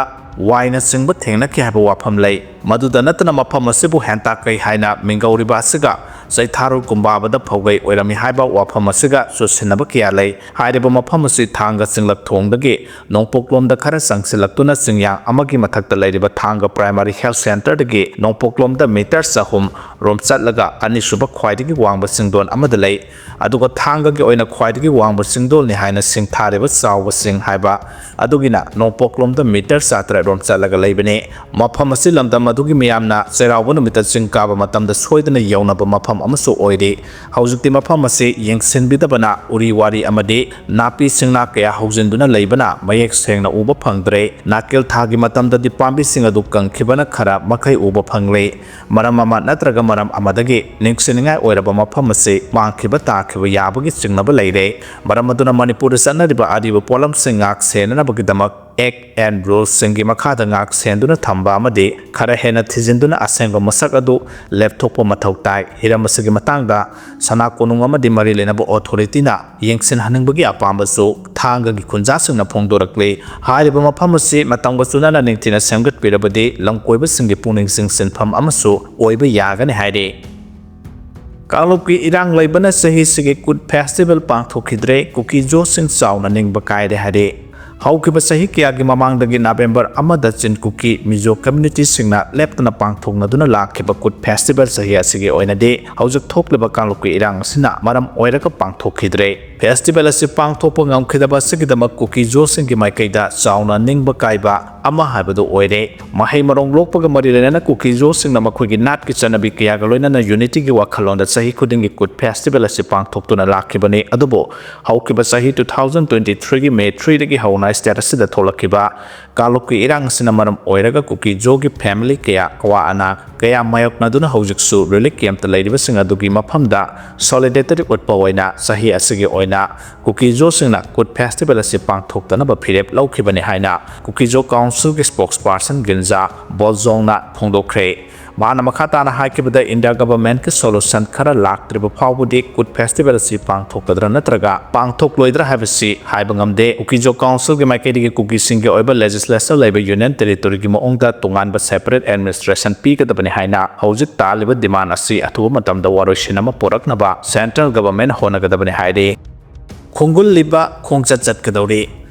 ꯋꯥꯏꯅꯆꯤꯡꯕ ꯊꯦꯡꯅꯈꯤ ꯍꯥꯏꯕ ꯋꯥꯐꯝ ꯂꯩ꯫ ꯃꯗꯨꯗ ꯅꯠꯇꯅ ꯃꯐꯝ ꯑꯁꯤꯕꯨ ꯍꯦꯟꯇꯥꯛ ꯀꯩ ꯍꯥꯏꯅ ꯃꯤꯡꯒꯧꯔꯤꯕ ꯑꯁꯤꯒ ꯆꯩꯊꯥꯔꯣꯜ ꯀꯨꯝꯕꯥꯕꯗ ꯐꯧꯒꯩ ꯑꯣꯏꯔꯝꯃꯤ ꯍꯥꯏꯕ ꯋꯥꯐꯝ ꯑꯁꯤꯒ ꯆꯨꯁꯤꯟꯅꯕ ꯀꯌꯥ ꯂꯩ꯫ ꯍꯥꯏꯔꯤꯕ ꯃꯐꯝ ꯑꯁꯤ ꯊꯥꯡꯒ ꯆꯤꯡꯂꯛ ꯊꯣꯡꯗꯒꯤ ꯅꯣꯡꯄꯣꯛꯂꯣꯝꯗ ꯈꯔ ꯆꯪꯁꯤꯜꯂꯛꯇꯨꯅ ꯆꯤꯡꯌꯥꯡ ꯑꯃꯒꯤ ꯃꯊꯛꯇ ꯂꯩꯔꯤꯕ ꯊꯥꯡꯒ ꯄ꯭ꯔꯥꯏꯃꯥꯔꯤ ꯍꯦꯜꯊ ꯁꯦꯟꯇꯔꯗꯒꯤ ꯅꯣꯡꯄꯣꯛꯂꯣꯝꯗ ꯃꯤꯇꯔ ꯆꯍꯨꯝ ꯔꯣꯝ ꯆꯠꯂꯒ ꯑꯅꯤꯁꯨꯕ ꯈ꯭ꯋꯥꯏꯗꯒꯤ ꯋꯥꯡꯕ ꯆꯤꯡꯗꯣꯟ ꯑꯃꯗ ꯂꯩ꯫ ꯑꯗꯨꯒ ꯊꯥꯡꯒꯒꯤ ꯑꯣꯏꯅ ꯈ꯭ꯋꯥꯏꯗꯒꯤ ꯋꯥꯡꯕ ꯆꯤꯡꯗꯣꯜꯅꯤ ꯍꯥꯏꯅ ꯁꯤꯡꯊꯥꯔꯤꯕ ꯆꯥꯎꯕ ꯆꯤꯡ ꯍꯥꯏꯕ ꯑꯗꯨꯒꯤꯅ ꯅꯣꯡꯄꯣꯛꯂꯣꯝꯗ ꯃꯤꯇꯔ ꯆꯥꯇꯔꯦꯠ ꯔꯣꯝ ꯆꯠꯂꯒ ꯂꯩꯕꯅꯤ꯫ ꯃꯐꯝ ꯑꯁꯤ ꯂꯝꯗꯝ ꯑꯗꯨꯒꯤ ꯃꯤꯌꯥꯝꯅ ꯆꯩꯔꯥꯎꯕ ꯅꯨꯃꯤꯠꯇ ꯆꯤꯡ ꯀꯥꯕ ꯃꯇꯝꯗ ꯁꯣꯏꯗꯅ ꯌꯧꯅꯕ ꯃꯐꯝ ꯑꯃꯁꯨ ꯑꯣꯏꯔꯤ꯫ ꯍꯧꯖꯤꯛꯇꯤ ꯃꯐꯝ ꯑꯁꯤ ꯌꯦꯡꯁꯤꯟꯕꯤꯗꯕꯅ ꯎꯔꯤ ꯋꯥꯔꯤ ꯑꯃꯗꯤ ꯅꯥꯄꯤ ꯁꯤꯡꯅꯥ ꯀꯌꯥ ꯍꯧꯖꯤꯟꯗꯨꯅ ꯂꯩꯕꯅ ꯃꯌꯦꯛ ꯁꯦꯡꯅ ꯎꯕ ꯐꯪꯗ꯭ꯔꯦ꯫ ꯅꯥꯀꯦꯜ ꯊꯥꯒꯤ ꯃꯇꯝꯗꯗꯤ ꯄꯥꯝꯕꯤꯁꯤꯡ ꯑꯗꯨ ꯀꯪꯈꯤꯕꯅ ꯈꯔ ꯃꯈꯩ ꯎꯕ ꯐꯪꯂꯤ꯫ ꯃꯔꯝ ꯑꯃ ꯅꯠꯇ꯭ꯔꯒ ꯃꯔꯝ ꯑꯃꯗꯒꯤ ꯅꯤꯡꯁꯤꯡꯅꯤꯡꯉꯥꯏ ꯑꯣꯏꯔꯕ ꯃꯐꯝ ꯑꯁꯤ ꯃꯥꯡꯈꯤꯕ ꯇꯥꯈꯤꯕ ꯌꯥꯕꯒꯤ ꯆꯤꯡꯅꯕ ꯂꯩꯔꯦ꯫ ꯃꯔꯝ ꯑꯗꯨꯅ ꯃꯅꯤꯄꯨꯔꯗ ꯆꯠꯅꯔꯤꯕ ꯑꯔꯤꯕ ꯄꯣꯠꯂꯝꯁꯤꯡ ꯉꯥꯛ ꯁꯦꯟꯅꯅꯕꯒꯤꯗꯃꯛ Act and Rulesꯁꯤꯡꯒꯤ ꯃꯈꯥꯗ ꯉꯥꯛ ꯁꯦꯟꯗꯨꯅ ꯊꯝꯕ ꯑꯃꯗꯤ ꯈꯔ ꯍꯦꯟꯅ ꯊꯤꯖꯤꯟꯗꯨꯅ ꯑꯁꯦꯡꯕ ꯃꯁꯛ ꯑꯗꯨ ꯂꯦꯞꯊꯣꯛꯄ ꯃꯊꯧ ꯇꯥꯏ꯫ ꯍꯤꯔꯝ ꯑꯁꯤꯒꯤ ꯃꯇꯥꯡꯗ ꯁꯅꯥ ꯀꯣꯅꯨꯡ ꯑꯃꯗꯤ ꯃꯔꯤ ꯂꯩꯅꯕ ꯑꯣꯊꯣꯔꯤꯇꯤꯅ ꯌꯦꯡꯁꯤꯟꯍꯟꯅꯤꯡꯕꯒꯤ ꯑꯄꯥꯝꯕꯁꯨ ꯊꯥꯡꯒꯒꯤ ꯈꯨꯟꯖꯥꯁꯤꯡꯅ ꯐꯣꯡꯗꯣꯔꯛꯂꯤ꯫ ꯍꯥꯏꯔꯤꯕ ꯃꯐꯝ ꯑꯁꯤ ꯃꯇꯝꯒ ꯆꯨꯅꯅ ꯅꯤꯡꯊꯤꯅ ꯁꯦꯝꯒꯠꯄꯤꯔꯕꯗꯤ ꯂꯝꯀꯣꯏꯕꯁꯤꯡꯒꯤ ꯄꯨꯛꯅꯤꯡ ꯆꯤꯡꯁꯤꯟꯐꯝ ꯑꯃꯁꯨ ꯑꯣꯏꯕ ꯌꯥꯒꯅꯤ ꯍꯥꯏꯔꯤ꯫ ꯀꯥꯡꯂꯨꯞꯀꯤ ꯏꯔꯥꯡ ꯂꯩꯕꯅ ꯆꯍꯤꯁꯤꯒꯤ ꯀꯨꯠ ꯐꯦꯁꯇꯤꯚꯦꯜ ꯄꯥꯡꯊꯣꯛꯈꯤꯗ꯭ꯔꯦ, ꯀꯨꯀꯤ ꯖꯣꯁꯤꯡ ꯆꯥꯎꯅ ꯅꯤꯡꯕ ꯀꯥꯏꯔꯦ ꯍꯥꯏꯔꯤ꯫ ꯍꯧꯈꯤꯕ ꯆꯍꯤ ꯀꯌꯥꯒꯤ ꯃꯃꯥꯡꯗꯒꯤ ꯅꯕꯦꯝꯕꯔ ꯑꯃꯗ ꯆꯤꯟ ꯀꯨꯀꯤ ꯃꯤꯖꯣ ꯀꯝꯃ꯭ꯌꯨꯅꯤꯇꯤꯁꯤꯡꯅ ꯂꯦꯞꯇꯅ ꯄꯥꯡꯊꯣꯛꯅꯗꯨꯅ ꯂꯥꯛꯈꯤꯕ ꯀꯨꯠ ꯐꯦꯁꯇꯤꯚꯦꯜ ꯆꯍꯤ ꯑꯁꯤꯒꯤ ꯑꯣꯏꯅꯗꯤ ꯍꯧꯖꯤꯛ ꯊꯣꯛꯂꯤꯕ ꯀꯥꯡꯂꯨꯞꯀꯤ ꯏꯔꯥꯡ ꯑꯁꯤꯅ ꯃꯔꯝ ꯑꯣꯏꯔꯒ ꯄꯥꯡꯊꯣꯛꯈꯤꯗ꯭ꯔꯦ꯫ ꯐꯦꯁꯇꯤꯚꯦꯜ ꯑꯁꯤ ꯄꯥꯡꯊꯣꯛꯄ ꯉꯝꯈꯤꯗꯕ ꯑꯁꯤꯒꯤꯗꯃꯛ ꯀꯨꯀꯤ ꯖꯣꯁꯤꯡꯒꯤ ꯃꯥꯏꯀꯩꯗ ꯆꯥꯎꯅ ꯅꯤꯡꯕ ꯀꯥꯏꯕ ꯑꯃ ꯍꯥꯏꯕꯗꯨ ꯑꯣꯏꯔꯦ꯫ ꯃꯍꯩ ꯃꯔꯣꯡ ꯂꯣꯛꯄꯒ ꯃꯔꯤ ꯂꯩꯅꯅ ꯀꯨꯀꯤ ꯖꯣꯁꯤꯡꯅ ꯃꯈꯣꯏꯒꯤ ꯅꯥꯠꯀꯤ ꯆꯠꯅꯕꯤ ꯀꯌꯥꯒ ꯂꯣꯏꯅꯅ ꯌꯨꯅꯤꯇꯤꯒꯤ ꯋꯥꯈꯜꯂꯣꯟꯗ ꯆꯍꯤ ꯈꯨꯗꯤꯡꯒꯤ ꯀꯨꯠ ꯐꯦꯁꯇꯤꯚꯦꯜ ꯑꯁꯤ ꯄꯥꯡꯊꯣꯛꯇꯨꯅ ꯂꯥꯛꯈꯤꯕꯅꯤ꯫ ꯑꯗꯨꯕꯨ ꯍꯧꯈꯤꯕ ꯆꯍꯤ two thousand twenty threeꯒꯤ May threeꯗꯒꯤ ꯍꯧꯅ state ꯑꯁꯤꯗ ꯊꯣꯛꯂꯛꯈꯤꯕ ꯀꯥꯡꯂꯨꯞꯀꯤ ꯏꯔꯥꯡ ꯑꯁꯤꯅ ꯃꯔꯝ ꯑꯣꯏꯔꯒ ꯀꯨꯀꯤ ꯖꯣꯒꯤ ꯐꯦꯃꯤꯂꯤ ꯀꯌꯥ ꯑꯋꯥ ꯑꯅꯥ ꯀꯌꯥ ꯃꯥꯌꯣꯛꯅꯗꯨꯅ ꯍꯧꯖꯤꯛꯁꯨ ꯔꯤꯂꯤꯐ ꯀꯦꯝꯞꯇ ꯂꯩꯔꯤꯕꯁꯤꯡ ꯑꯗꯨꯒꯤ ꯃꯐꯝꯗ ꯁꯣꯂꯤꯗꯦꯇꯔꯤ ꯎꯠꯄ ꯑꯣꯏꯅ ꯆꯍꯤ ꯑꯁꯤꯒꯤ ꯑꯣꯏꯅ ꯀꯨꯀꯤ ꯖꯣꯁꯤꯡꯅ ꯀꯨꯠ ꯐꯦꯁꯇꯤꯚꯦꯜ ꯑꯁꯤ ꯄꯥꯡꯊꯣꯛꯇꯅꯕ ꯐꯤꯔꯦꯞ ꯂꯧꯈꯤꯕꯅꯤ ꯍꯥꯏꯅ ꯀꯨꯀꯤ ꯖꯣ ꯀꯥꯎꯟꯁꯤꯜꯒꯤ ꯁ꯭ꯄꯣꯛꯁꯄꯥꯔꯁꯟ ꯒꯤꯟꯖꯥ ꯕꯣꯜꯖꯣꯡꯅ ꯐꯣꯡꯗꯣꯛꯈ꯭ꯔꯦ꯫ ꯃꯍꯥꯛꯅ ꯃꯈꯥ ꯇꯥꯅ ꯍꯥꯏꯈꯤꯕꯗ ꯏꯟꯗꯤꯌꯥ ꯒꯚꯔꯟꯃꯦꯟꯠꯀꯤ ꯁꯣꯂꯨꯁꯟ ꯈꯔ ꯂꯥꯛꯇ꯭ꯔꯤꯕ ꯐꯥꯎꯕꯗꯤ ꯀꯨꯠ ꯐꯦꯁꯇꯤꯚꯦꯜ ꯑꯁꯤ ꯄꯥꯡꯊꯣꯛꯀꯗ꯭ꯔꯥ ꯅꯠꯇ꯭ꯔꯒ ꯄꯥꯡꯊꯣꯛꯂꯣꯏꯗ꯭ꯔꯥ ꯍꯥꯏꯕꯁꯤ ꯍꯥꯏꯕ ꯉꯝꯗꯦ꯫ ꯀꯨꯀꯤ ꯖꯣ ꯀꯥꯎꯟꯁꯤꯜꯒꯤ ꯃꯥꯏꯀꯩꯗꯒꯤ ꯀꯨꯀꯤꯁꯤꯡꯒꯤ ꯑꯣꯏꯕ ꯂꯦꯖꯤꯁꯂꯦꯆꯔ ꯂꯩꯕ ꯌꯨꯅꯤꯌꯟ ꯇꯦꯔꯤꯇꯣꯔꯤꯒꯤ ꯃꯑꯣꯡꯗ ꯇꯣꯉꯥꯟꯕ ꯁꯦꯄꯔꯦꯠ ꯑꯦꯗꯃꯤꯅꯤꯁꯇ꯭ꯔꯦꯁꯟ ꯄꯤꯒꯗꯕꯅꯤ ꯍꯥꯏꯅ ꯍꯧꯖꯤꯛ ꯇꯥꯜꯂꯤꯕ ꯗꯤꯃꯥꯟ ꯑꯁꯤ ꯑꯊꯨꯕ ꯃꯇꯝꯗ ꯋꯥꯔꯣꯏꯁꯤꯟ ꯑꯃ ꯄꯨꯔꯛꯅꯕ ꯁꯦꯟꯇ꯭ꯔꯦꯜ ꯒꯚꯔꯟꯃꯦꯟꯠ ꯍꯣꯠꯅꯒꯗꯕꯅꯤ ꯍꯥꯏꯔꯤ꯫ ꯈꯣꯡꯒꯨꯜ ꯂꯤꯕ ꯈꯣꯡꯆꯠ ꯆꯠꯀꯗꯧꯔꯤ꯫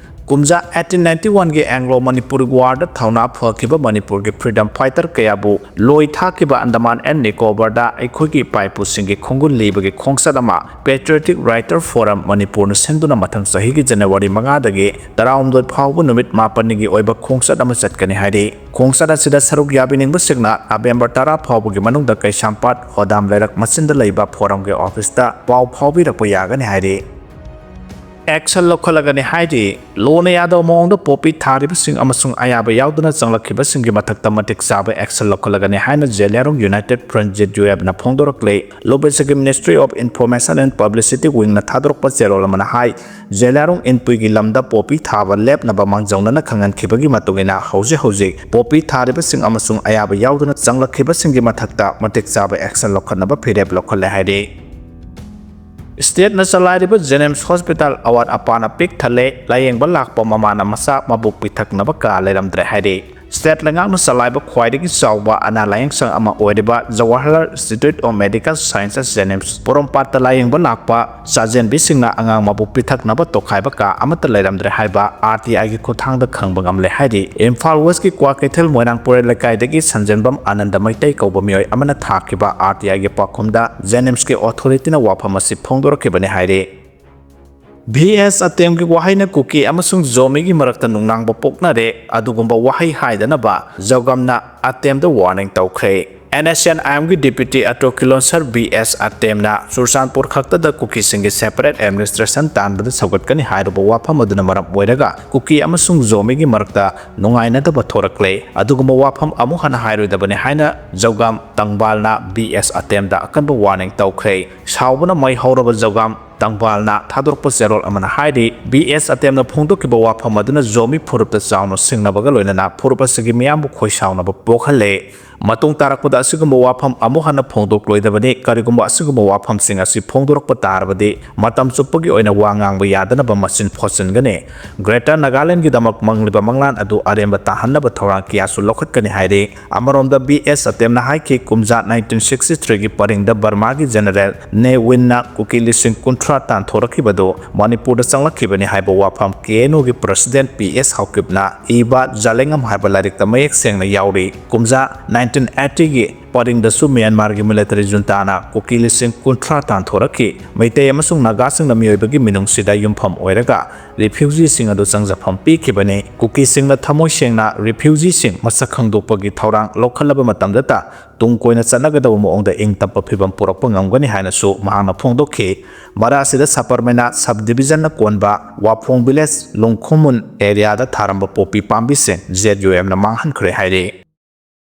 ꯀꯨꯝꯖꯥ eighteen ninety one ꯒꯤ Anglo Manipur War ꯗ ꯊꯧꯅꯥ ꯐꯈꯤꯕ ꯃꯅꯤꯄꯨꯔꯒꯤ freedom fighter ꯀꯌꯥꯕꯨ ꯂꯣꯏ ꯊꯥꯈꯤꯕ Andaman and Nicobar ꯗ ꯑꯩꯈꯣꯏꯒꯤ ꯏꯄꯥ ꯏꯄꯨꯁꯤꯡꯒꯤ ꯈꯣꯡꯒꯨꯜ ꯂꯤꯕꯒꯤ ꯈꯣꯡꯆꯠ ꯑꯃ Patriotic Writer Forum ꯃꯅꯤꯄꯨꯔꯅ ꯁꯤꯟꯗꯨꯅ ꯃꯊꯪ ꯆꯍꯤꯒꯤ January ꯃꯉꯥꯗꯒꯤ ꯇꯔꯥꯍꯨꯝꯗꯣꯏ ꯐꯥꯎꯕ ꯅꯨꯃꯤꯠ ꯃꯥꯄꯟꯅꯤꯒꯤ ꯑꯣꯏꯕ ꯈꯣꯡꯆꯠ ꯑꯃ ꯆꯠꯀꯅꯤ ꯍꯥꯏꯔꯤ꯫ ꯈꯣꯡꯆꯠ ꯑꯁꯤꯗ ꯁꯔꯨꯛ ꯌꯥꯕꯤꯅꯤꯡꯕꯁꯤꯡꯅ November ꯇꯔꯥ ꯐꯥꯎꯕꯒꯤ ꯃꯅꯨꯡꯗ ꯀꯩꯁꯥꯝꯄꯥꯠ ꯍꯣꯗꯥꯝ ꯂꯩꯔꯛ ꯃꯆꯤꯟꯗ ꯂꯩꯕ forum ꯒꯤ office ꯇ ꯄꯥꯎ ꯐꯥꯎꯕꯤꯔꯛꯄ ꯌꯥꯒꯅꯤ ꯍꯥꯏꯔꯤ꯫ Action ꯂꯧꯈꯠꯂꯒꯅꯤ ꯍꯥꯏꯔꯤ꯫ ꯂꯣꯟꯅ ꯌꯥꯗꯕ ꯃꯑꯣꯡꯗ poppy ꯊꯥꯔꯤꯕꯁꯤꯡ ꯑꯃꯁꯨꯡ ꯑꯌꯥꯕ ꯌꯥꯎꯗꯅ ꯆꯪꯂꯛꯈꯤꯕꯁꯤꯡꯒꯤ ꯃꯊꯛꯇ ꯃꯇꯤꯛ ꯆꯥꯕ action ꯂꯧꯈꯠꯂꯒꯅꯤ ꯍꯥꯏꯅ Zeliangrong United Front, J U F ꯅ ꯐꯣꯡꯗꯣꯔꯛꯂꯤ꯫ ꯂꯨꯕꯩꯁꯒꯤ Ministry of Information and Publicity Wing ꯅ ꯊꯥꯗꯣꯔꯛꯄ ꯆꯦꯔꯣꯜ ꯑꯃꯅ ꯍꯥꯏ, ꯖꯦꯂꯤꯌꯥꯡꯔꯣꯡ ꯏꯟꯄꯨꯏꯒꯤ ꯂꯝꯗ poppy ꯊꯥꯕ ꯂꯦꯞꯅꯕ ꯃꯥꯡꯖꯧꯅꯅ ꯈꯪꯍꯟꯈꯤꯕꯒꯤ ꯃꯇꯨꯡ ꯏꯟꯅ ꯍꯧꯖꯤꯛ ꯍꯧꯖꯤꯛ poppy ꯊꯥꯔꯤꯕꯁꯤꯡ ꯑꯃꯁꯨꯡ ꯑꯌꯥꯕ ꯌꯥꯎꯗꯅ ꯆꯪꯂꯛꯈꯤꯕꯁꯤꯡꯒꯤ ꯃꯊꯛꯇ ꯃꯇꯤꯛ ꯆꯥꯕ action ꯂꯧꯈꯠꯅꯕ ꯐꯤꯔꯦꯞ ꯂꯧꯈꯠꯂꯦ ꯍꯥꯏꯔꯤ꯫ State ꯅ ꯆꯂꯥꯏꯔꯤꯕ JNIMS hospital ꯑꯋꯥꯠ ꯑꯄꯥꯅ ꯄꯤꯛ ꯊꯜꯂꯦ, ꯂꯥꯌꯦꯡꯕ ꯂꯥꯛꯄ ꯃꯃꯥꯅ ꯃꯆꯥ ꯃꯕꯨꯛ ꯄꯤꯊꯛꯅꯕ ꯀꯥ ꯂꯩꯔꯝꯗ꯭ꯔꯦ ꯍꯥꯏꯔꯤ꯫ State ꯂꯩꯉꯥꯛꯅ ꯆꯂꯥꯏꯕ ꯈ꯭ꯋꯥꯏꯗꯒꯤ ꯆꯥꯎꯕ ꯑꯅꯥ ꯂꯥꯌꯦꯡꯁꯪ ꯑꯃ ꯑꯣꯏꯔꯤꯕ Jawaharlal Institute of Medical Sciences, JNIMS ꯄꯣꯔꯣꯝꯄꯥꯠꯇ ꯂꯥꯌꯦꯡꯕ ꯂꯥꯛꯄ ꯆꯥꯖꯦꯟꯕꯤꯁꯤꯡꯅ ꯑꯉꯥꯡ ꯃꯕꯨꯛ ꯄꯤꯊꯛꯅꯕ ꯇꯣꯈꯥꯏꯕ ꯀꯥ ꯑꯃꯠꯇ ꯂꯩꯔꯝꯗ꯭ꯔꯦ ꯍꯥꯏꯕ RTI ꯒꯤ ꯈꯨꯠꯊꯥꯡꯗ ꯈꯪꯕ ꯉꯝꯂꯦ ꯍꯥꯏꯔꯤ꯫ ꯏꯝꯐꯥꯜ West ꯀꯤ ꯀ꯭ꯋꯥꯀꯩꯊꯦꯜ ꯃꯣꯏꯔꯥꯡ ꯄꯨꯔꯦꯜ ꯂꯩꯀꯥꯏꯗꯒꯤ ꯁꯟꯖꯦꯟꯕꯝ ꯑꯥꯅꯟꯗ ꯃꯩꯇꯩ ꯀꯧꯕ ꯃꯤꯑꯣꯏ ꯑꯃꯅ ꯊꯥꯈꯤꯕ RTI ꯒꯤ ꯄꯥꯎꯈꯨꯝꯗ JNIMS ꯀꯤ authority ꯅ ꯋꯥꯐꯝ ꯑꯁꯤ ꯐꯣꯡꯗꯣꯔꯛꯈꯤꯕꯅꯤ ꯍꯥꯏꯔꯤ꯫ V S ꯑꯇꯦꯝꯒꯤ ꯋꯥꯍꯩꯅ ꯀꯨꯀꯤ ꯑꯃꯁꯨꯡ ꯖꯣꯃꯤꯒꯤ ꯃꯔꯛꯇ ꯅꯨꯡꯅꯥꯡꯕ ꯄꯣꯛꯅꯔꯦ꯫ ꯑꯗꯨꯒꯨꯝꯕ ꯋꯥꯍꯩ ꯍꯥꯏꯗꯅꯕ ꯖꯧꯒꯥꯝꯅ ꯑꯇꯦꯝꯗ warning ꯇꯧꯈ꯭ꯔꯦ꯫ NSCN-IM ꯒꯤ Deputy Attorney General V S ꯑꯇꯦꯝꯅ Churachandpur ꯈꯛꯇꯗ ꯀꯨꯀꯤꯁꯤꯡꯒꯤ separate administration ꯇꯥꯟꯕꯗ ꯁꯧꯒꯠꯀꯅꯤ ꯍꯥꯏꯔꯨꯕ ꯋꯥꯐꯝ ꯑꯗꯨꯅ ꯃꯔꯝ ꯑꯣꯏꯔꯒ ꯀꯨꯀꯤ ꯑꯃꯁꯨꯡ ꯖꯣꯃꯤꯒꯤ ꯃꯔꯛꯇ ꯅꯨꯡꯉꯥꯏꯅꯗꯕ ꯊꯣꯔꯛꯂꯦ꯫ ꯑꯗꯨꯒꯨꯝꯕ ꯋꯥꯐꯝ ꯑꯃꯨꯛ ꯍꯟꯅ ꯍꯥꯏꯔꯣꯏꯗꯕꯅꯤ ꯍꯥꯏꯅ ꯖꯧꯒꯥꯝ ꯇꯪꯕꯥꯜꯅ V S ꯑꯇꯦꯝꯗ ꯑꯀꯟꯕ warning ꯇꯧꯈ꯭ꯔꯦ꯫ ꯁꯥꯎꯕꯅ ꯃꯩ ꯍꯧꯔꯕ ꯖꯧꯒꯥꯝ ꯇꯪꯕꯥꯜꯅ ꯊꯥꯗꯣꯔꯛꯄ ꯆꯦꯔꯣꯜ ꯑꯃꯅ ꯍꯥꯏꯔꯤ, V S ꯑꯇꯦꯝꯅ ꯐꯣꯡꯗꯣꯛꯈꯤꯕ ꯋꯥꯐꯝ ꯑꯗꯨꯅ ꯖꯣꯃꯤ ꯐꯨꯔꯨꯞꯇ ꯆꯥꯎꯅ ꯁꯤꯡꯅꯕꯒ ꯂꯣꯏꯅꯅ ꯐꯨꯔꯨꯞ ꯑꯁꯤꯒꯤ ꯃꯤꯌꯥꯝꯕꯨ ꯈꯣꯏ ꯁꯥꯎꯅꯕ ꯄꯣꯛꯍꯜꯂꯦ꯫ ꯃꯇꯨꯡ ꯇꯥꯔꯛꯄꯗ ꯑꯁꯤꯒꯨꯝꯕ ꯋꯥꯐꯝ ꯑꯃꯨꯛ ꯍꯟꯅ ꯐꯣꯡꯗꯣꯛꯂꯣꯏꯗꯕꯅꯤ꯫ ꯀꯔꯤꯒꯨꯝꯕ ꯑꯁꯤꯒꯨꯝꯕ ꯋꯥꯐꯝꯁꯤꯡ ꯑꯁꯤ ꯐꯣꯡꯗꯣꯔꯛꯄ ꯇꯥꯔꯕꯗꯤ ꯃꯇꯝ ꯆꯨꯞꯄꯒꯤ ꯑꯣꯏꯅ ꯋꯥ ꯉꯥꯡꯕ ꯌꯥꯗꯅꯕ ꯃꯆꯤꯟ ꯐꯣꯠꯆꯤꯟꯒꯅꯤ꯫ Greater Nagaland ꯒꯤꯗꯃꯛ ꯃꯪꯂꯤꯕ ꯃꯪꯂꯥꯟ ꯑꯗꯨ ꯑꯔꯦꯝꯕ ꯇꯥꯍꯟꯅꯕ ꯊꯧꯔꯥꯡ ꯀꯌꯥꯁꯨ ꯂꯧꯈꯠꯀꯅꯤ ꯍꯥꯏꯔꯤ꯫ ꯑꯃꯔꯣꯝꯗ V S ꯑꯇꯦꯝꯅ ꯍꯥꯏꯈꯤ, ꯀꯨꯝꯖꯥ nineteen sixty three ꯒꯤ ꯄꯔꯤꯡꯗ ꯕꯔꯃꯥꯒꯤ General Ne Win ꯅ ꯀꯨꯀꯤ ꯂꯤꯁꯤꯡ ꯀꯨꯟꯊ꯭ꯔꯥ ꯀꯨꯟꯊ꯭ꯔꯥ ꯇꯥꯟꯊꯣꯔꯛꯈꯤꯕꯗꯨ ꯃꯅꯤꯄꯨꯔꯗ ꯆꯪꯂꯛꯈꯤꯕꯅꯤ ꯍꯥꯏꯕ ꯋꯥꯐꯝ ꯀꯦ ꯑꯦꯟ ꯑꯣꯒꯤ ꯄ꯭ꯔꯁꯤꯗꯦꯟꯠ ꯄꯤ ꯑꯦꯁ ꯍꯥꯎꯀꯤꯞꯅ ꯏꯕ ꯖꯥꯂꯦꯡꯉꯝ ꯍꯥꯏꯕ ꯂꯥꯏꯔꯤꯛꯇ ꯃꯌꯦꯛ ꯁꯦꯡꯅ ꯌꯥꯎꯔꯤ꯫ ꯀꯨꯝꯖꯥ ꯅꯥꯏꯟꯇꯤꯟ ꯑꯦꯠꯇꯤꯒꯤ ꯄꯔꯤꯡꯗꯁꯨ ꯃ꯭ꯌꯥꯟꯃꯥꯔꯒꯤ ꯃꯤꯂꯤꯇꯔꯤ ꯖꯨꯟꯇꯥꯅ ꯀꯨꯀꯤ ꯂꯤꯁꯤꯡ ꯀꯨꯟꯊ꯭ꯔꯥ ꯇꯥꯟꯊꯣꯔꯛꯈꯤ꯫ ꯃꯩꯇꯩ ꯑꯃꯁꯨꯡ ꯅꯥꯒꯥꯁꯤꯡꯅ ꯃꯤꯑꯣꯏꯕꯒꯤ ꯃꯤꯅꯨꯡꯁꯤꯗ ꯌꯨꯝꯐꯝ ꯑꯣꯏꯔꯒ ꯔꯤꯐ꯭ꯌꯨꯖꯤꯁꯤꯡ ꯑꯗꯨ ꯆꯪꯖꯐꯝ ꯄꯤꯈꯤꯕꯅꯤ꯫ ꯀꯨꯀꯤꯁꯤꯡꯅ ꯊꯃꯣꯏ ꯁꯦꯡꯅ ꯔꯤꯐ꯭ꯌꯨꯖꯤꯁꯤꯡ ꯃꯁꯛ ꯈꯪꯗꯣꯛꯄꯒꯤ ꯊꯧꯔꯥꯡ ꯂꯧꯈꯠꯂꯕ ꯃꯇꯝꯗꯇ ꯇꯨꯡ ꯀꯣꯏꯅ ꯆꯠꯅꯒꯗꯕ ꯃꯑꯣꯡꯗ ꯏꯪ ꯇꯞꯄ ꯐꯤꯕꯝ ꯄꯨꯔꯛꯄ ꯉꯝꯒꯅꯤ ꯍꯥꯏꯅꯁꯨ ꯃꯍꯥꯛꯅ ꯐꯣꯡꯗꯣꯛꯈꯤ꯫ ꯃꯔꯥ ꯑꯁꯤꯗ ꯁꯄꯔꯃꯩꯅꯥ ꯁꯕ ꯗꯤꯕꯤꯖꯟꯅ ꯀꯣꯟꯕ ꯋꯥꯐꯣꯡ ꯚꯤꯂꯦꯖ ꯂꯣꯡꯈꯨꯃꯨꯟ ꯑꯦꯔꯤꯌꯥꯗ ꯊꯥꯔꯝꯕ ꯄꯣꯄꯤ ꯄꯥꯝꯕꯤꯁꯤꯡ ꯖꯦꯠ ꯌꯨ ꯑꯦꯝꯅ ꯃꯥꯡꯍꯟꯈ꯭ꯔꯦ ꯍꯥꯏꯔꯤ꯫